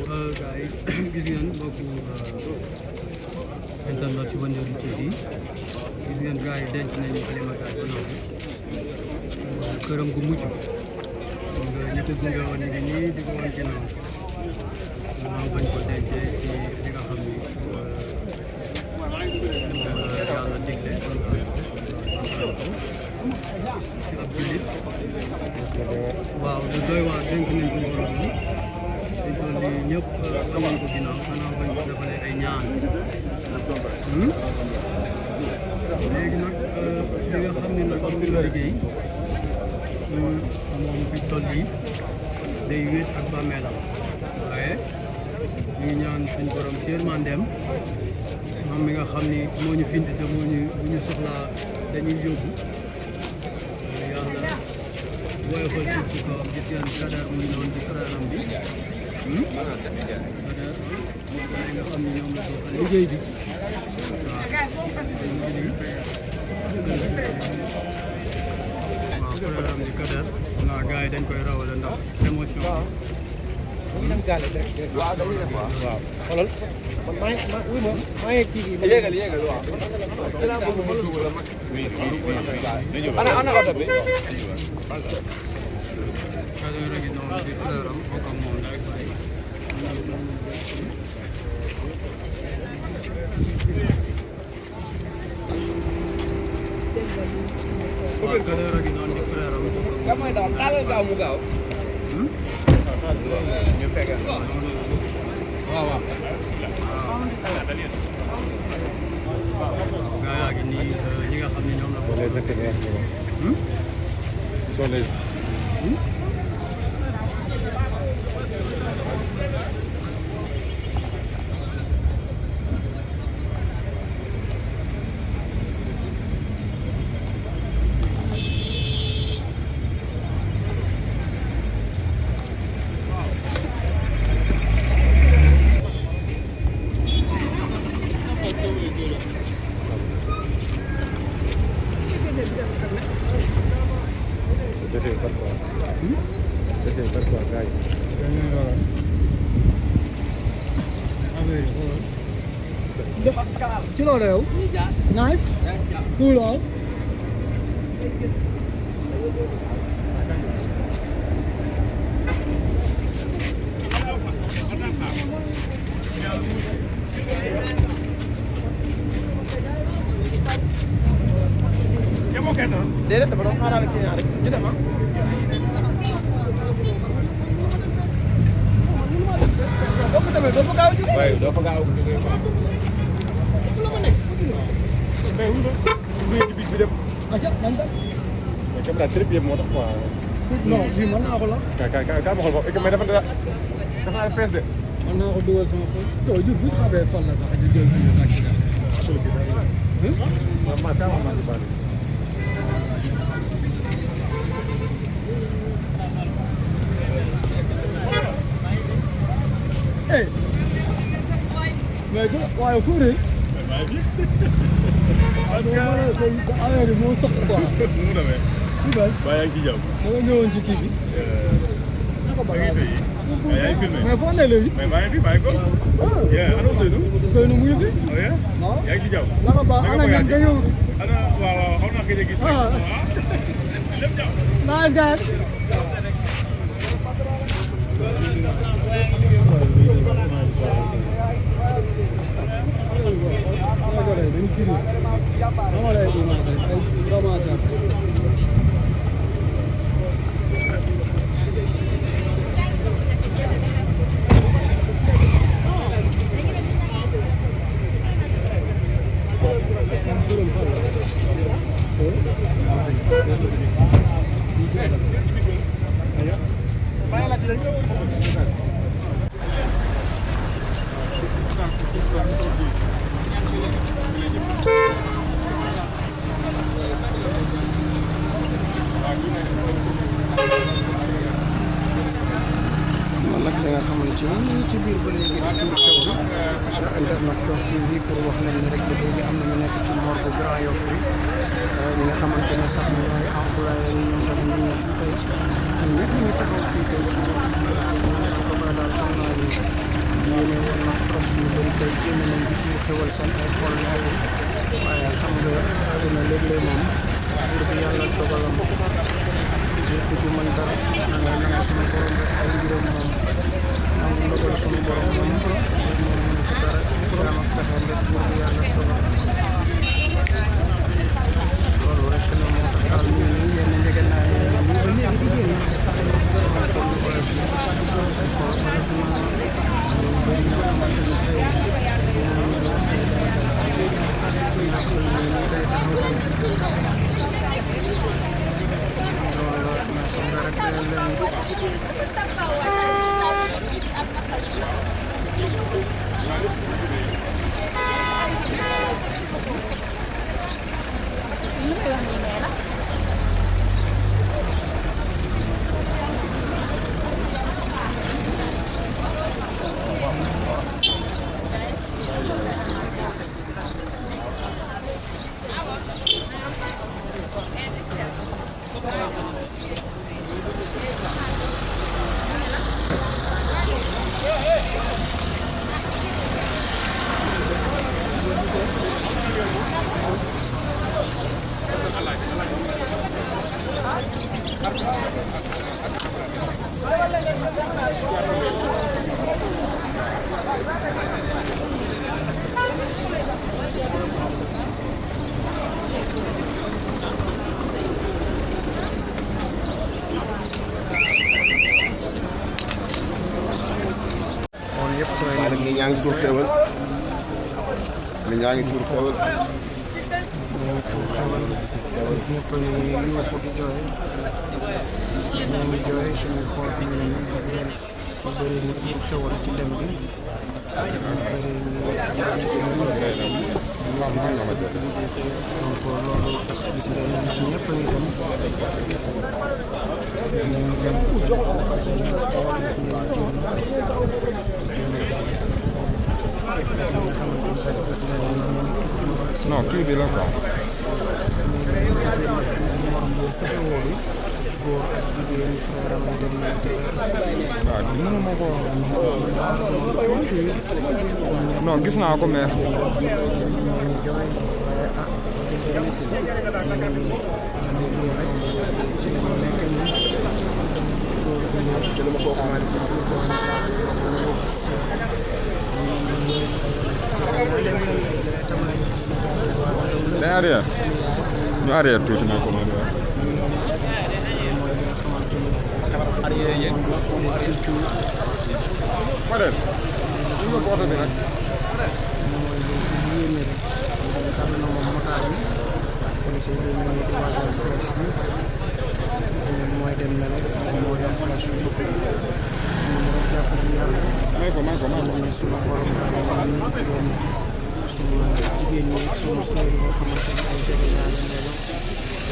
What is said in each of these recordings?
waaw gars yi gis ngeen mbokku internet ci Wëndeel TV gis ngeen gars yi denc nañu Halima Gaye ba noppi këram gu mujj nga ñu ko gunge woon ñu ngi nii di ko woon ginnaaw ginnaaw bañ ko dencee ci li nga xam ni yàlla digle ci ab jullit waaw lu doy waar dénk nañ suñu borom bi dañ toll nii ñëpp amoon ko ginnaaw xanaa bañ ko defalee ay ñaan léegi nag li nga xam ne nag moom la liggéey moom fi toll nii day wéet ak bàmmeelam waaye ñu ngi ñaan suñu borom ci yërmandeem moom mi nga xam ni moo ñu find te moo ñu bu ñu soxlaa dañuy yóbbu yàlla woyofal suuf si kawam gis ngeen Kader mu ngi noonu ci frèram bi Kader waaye nga xam ni ñoom la bokkal liggéey bi waaw frèram bi Kader naa gars yi dañ koy rawale ndax émotion waaw xoolal man maa yegg si kii yéegal waaw ana oto bi Kader a ngi noonu ci frèram bokk ak moom rek waaw Kader a ngi noonu ci frèram damay daw taalal gaaw mu gaaw ñu fekk waaw gaa yaa ngi nii ñi nga xam ne ñoom la ko les interventions sont les ci loolu yow. nice. cool off. déedéet dama doon xaaral ak client rek ñu dem waaye doo fa gaaw aca nan la. comme daal trip yëpp moo tax quoi. non fii mën naa ko la. ka ma xool foofu mais dafa naa fees de. mën naa ko dugal sama xol. yow jur bu xamee fan la sax ñu jël suñu taxi. Hey. Mais waaye ku rëy. affaire bi moo soq quoi. mu demee. ci bal. waaye yaa ngi ci jaww. dama ñëwoon ci kii bi. naka ba yaa ngi filmé. mais foo ne léegi. mais maa ngi fi maa ngi ko. ana Seydou. Seydou mu ngi fi. waaw yaa ngi ci jaww. naka ba ana ngeen nga ñëw. ana waaw xaw naa gëj a gis. lépp jaww. maa ngi nag da nga xamante ni ci biir ba léegi di tuur xew bi sur internet Yoff TV pour wax leen ne rek ba léegi am na ñu nekk ci morgue Grand Yoff bi ñi nga xamante ne sax ñooy employé yi ñoom tamit ñu ngi fii tey ñun ñëpp ñu ngi taxaw fii tey ci Fapal daal xam naa ni yéene woon na trop ñu bëri tey génn nañ di ci xewal seen ay xol neexul waaye xam nga àdduna léeg-léeg moom pour que yàlla dogalam ku ci mën dara na nga nangu suñu borom rek ay mbiram moom nangu ndogal suñu borom moom moom mënu ko dara jaam ak pexe rek pour que yàlla dogal loolu rek la moo tax daal ñu ne yenn njëgën naa ne ñu ba léegi di génn xool xool bu oyof yi ay xool oyof na ñu bëri ñoo xamante ne tey ndax ñu tey taxaw loolu la mais xam nga rek leen waaye nag ñi ñaa ngi tuur xewal ñaa ngi tuur xewal ñëpp ñu ngi yuuxu di jooy ñoo ngi jooy suñuy xool fi ñu ne gis ngeen ñu bëri nit ñu xewal ci dem bi ñu bëri ñu donc loolu tax gis ngeen nit ñëpp a ngi dem ñu ngi dem suñu xewal nit ñi génn non kii bi la quoi. góor ak jigéen frère am dem nañ waaw mënu ma ko. non gis naa ko mais. day arrière ñu arrière tuuti ma ko mën Fadel ñu nga porte bi nag mooy dem na rek moo yor flash bi may ko suñu borom suñu jigéen ñi suñu sëy yi nga xamante ne ay jege ñaar lañ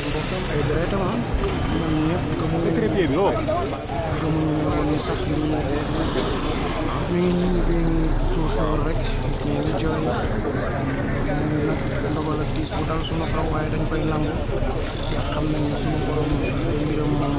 mbokkam ay deretam ñoom ñëpp secrétaire bi gëmuñu woon ni sax lii mi ngi tuur xewal rek ñu ngi jooy ñu nag ndogal ak tiis bu dal suñu kaw waaye dañ koy nangu ndax xam nañ ne suñu borom mbiram moom